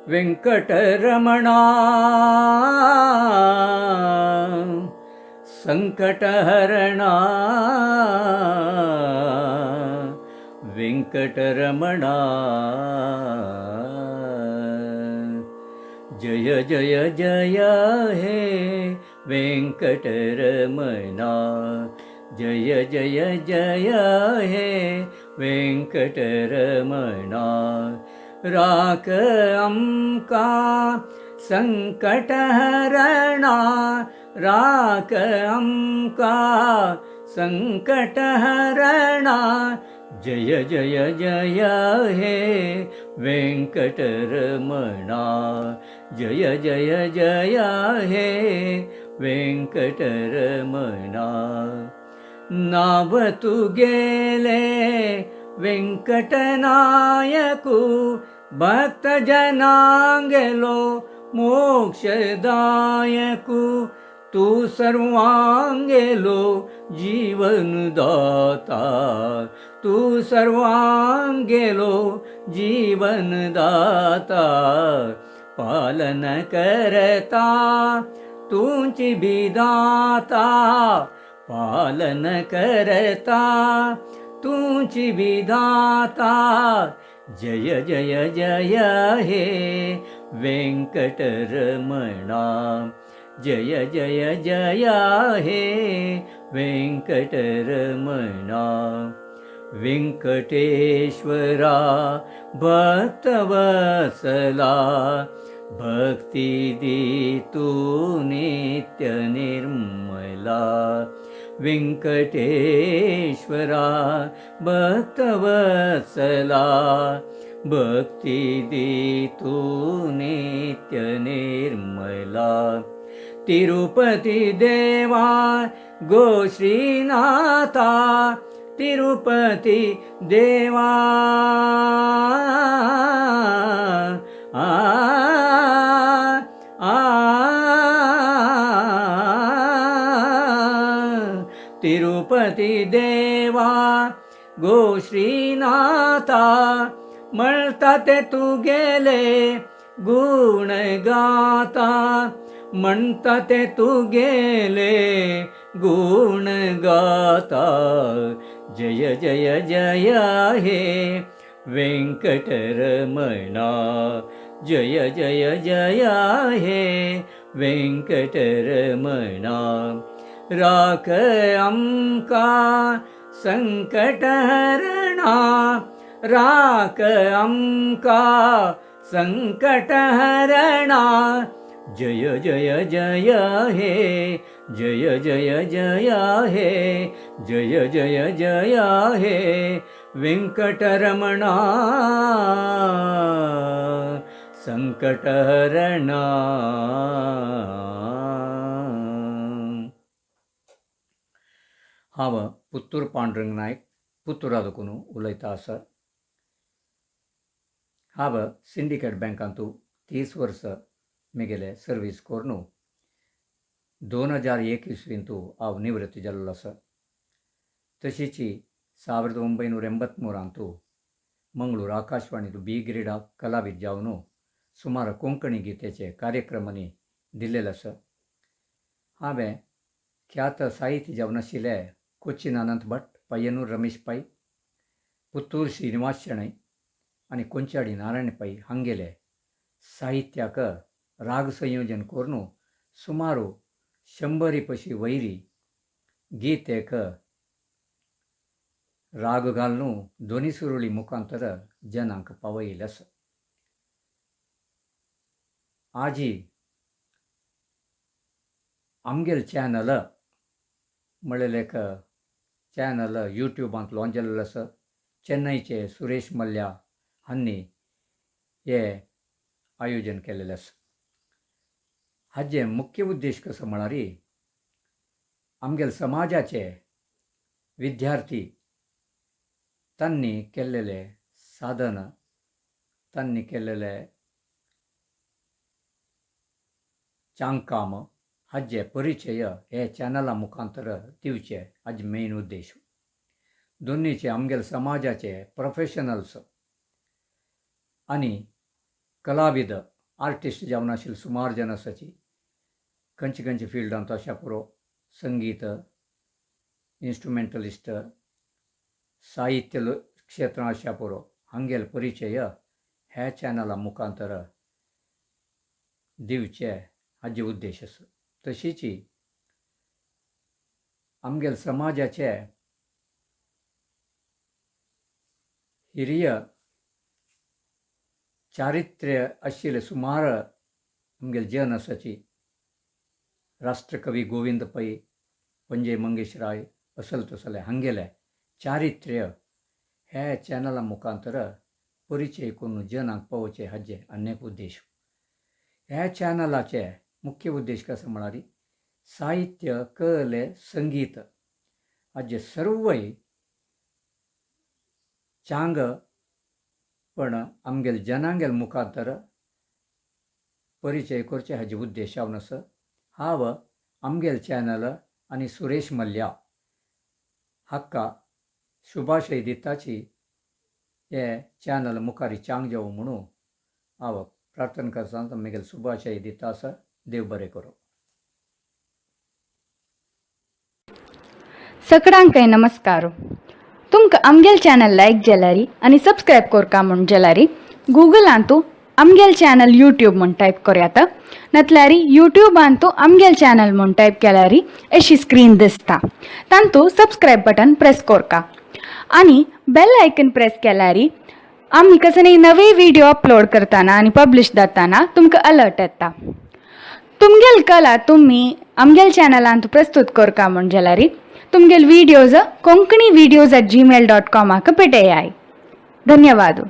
वेंकटरमणा संकटहरणा वेंकटरमणा जय जय जय हे वेंकटरमणा जय जय जय हे वेंकटरमणा राख आमकां संकटहरणा राख आमकां संकटहरणा जय जय जय हे वेंकटरमणा जय जय जय हे वेंकटरमणा नाव तुगेले वेंकटनायकू भक्त जनांगेलो मोक्षदायकू तूं सर्वांगेलो जीवनदाता तूं सर्वांगेलो जीवनदाता पालन करता तुंची विधाता पालन करता तुंची विधाता जय जय जय हे वेंकटरमणा जय जय जय हे वेंकटरमणा वेंकटेश्वरा भक्तवत्सला भक्ती दी तूं नित्य निर्मला वेंकटेश्वरा भक्तवत्सला भक्ती दी तूं नित्य निर्मला तिरुपती देवा गो श्रीनाथा तिरुपती देवा आ, आ, तिरुपती देवा गो श्रीनाथा म्हणता ते तुगेले गुण गाता म्हणता ते तुगेले गुण गाता जय जय जय हे वेंकटरमणा जय जय जय हे वेंकटरमणा राख आमकां संकटहरणा राख आमकां संकटहरणा जय जय जय हे जय जय जय हे जय जय जय हे वेंकटरमणा संकटहरणा. हांव पुत्तूर पांडुरंग नायक पुत्तुरा देखून उलयता आसा. हांव सिंडिकेट बँकांतू 30 वर्सां म्हगेलें सर्वीस करून 2001 इसवींतू हांव निवृत्ती जाल्लो आसा. तशीच 1983 मंगळूर आकाशवाणींत बी ग्रेडा कलावीद जावन सुमार कोंकणी गीतेचे कार्यक्रमांनी दिल्लेले आसा. हांवें ख्यात साहित्य जावन आशिल्ले कोचीन अनंत भट, पय्यनूर रमेश पै, पुत्तूर श्रीनिवास शणै आनी कोंचाडी नारायण पै हांगेले साहित्याक राग संयोजन करून सुमार 100 पशी वयरी गीतेक राग घालून ध्वनी सुरुळी मुखांतर जनांक पावयिल्लें आसा. आजी आमगेलें चॅनल म्हणलेलें एक चॅनल युट्यूबांत लॉंच जाल्लें आसा. चेन्नयचे सुरेश मल्ल्या हांणी हें आयोजन केल्लें आसा. हाजें मुख्य उद्देश कसो म्हळ्यार आमगेले समाजाचे विद्यार्थी तांणी केल्लेलें साधन, तांणी केल्लेलें चांगकाम हाजे परिचय हे चॅनला मुखांतर दिवचे हाजे मेन उद्देश. दोनीचे आमगेले समाजाचे प्रोफेशनल्स आनी कलाविद आर्टिस्ट जावन आशिल्ले सुमार जन आसाची खंयचे खंयचे फिल्डांत अशा पुरो संगीत, इन्स्ट्रुमेंटलिस्ट, साहित्य क्षेत्रां अशा पुरो हांगेले परिचय ह्या चॅनला मुखांतर दिवचे हाजे उद्देश आसा. तशीच आमगेले समाजाचे हिरिय चारित्र्य आशिल्ले सुमार आमगेले जन आसाची राष्ट्रकवी गोविंद पै, पणजे मंगेश राय असल तसले हांगेले चारित्र्य ह्या चॅनला मुखांतर परिचय करून जनांक पावोवचे हाजे आनी एक उद्देश. ह्या चॅनलाचे मुख्य उद्देश कसो म्हळ्यार साहित्य, कले, संगीत हाजे सर्वय चांग पण आमगेले जनांगेल मुखांतर परिचय करचे हाजे उद्देश जावन आसा. हांव आमगेले चॅनल आनी सुरेश मल्ल्या हाका शुभाशय दिताची हे चॅनल मुखार चांग जावं म्हणून हांव प्रार्थना करता. म्हगेले शुभाशय दिता आसा. देव बरें करूं. सगळ्यांकय नमस्कार. तुमकां आमगेल चॅनल लायक जाल्यारी आनी सबस्क्रायब करका म्हूण जाल्यारी गुगलांतू आमगेल चॅनल यूट्यूब म्हूण टायप करयात, नातल्यार यूट्यूबांतू आमगेल चॅनल म्हूण टायप केल्यारी अशी स्क्रीन दिसता, तांतू सबस्क्रायब बटन प्रेस करका आनी बेल आयकन प्रेस केल्यारी आमी कसले नवे व्हिडिओ अपलोड करतना आनी पब्लिश जाताना तुमकां अलर्ट येता. तुमगेल कला तुमी आमगेल चॅनलांत प्रस्तूत करका म्हूण जाल्यारी तुमगेल videos konkanivideos@gmail.com पेटयाय. धन्यवाद.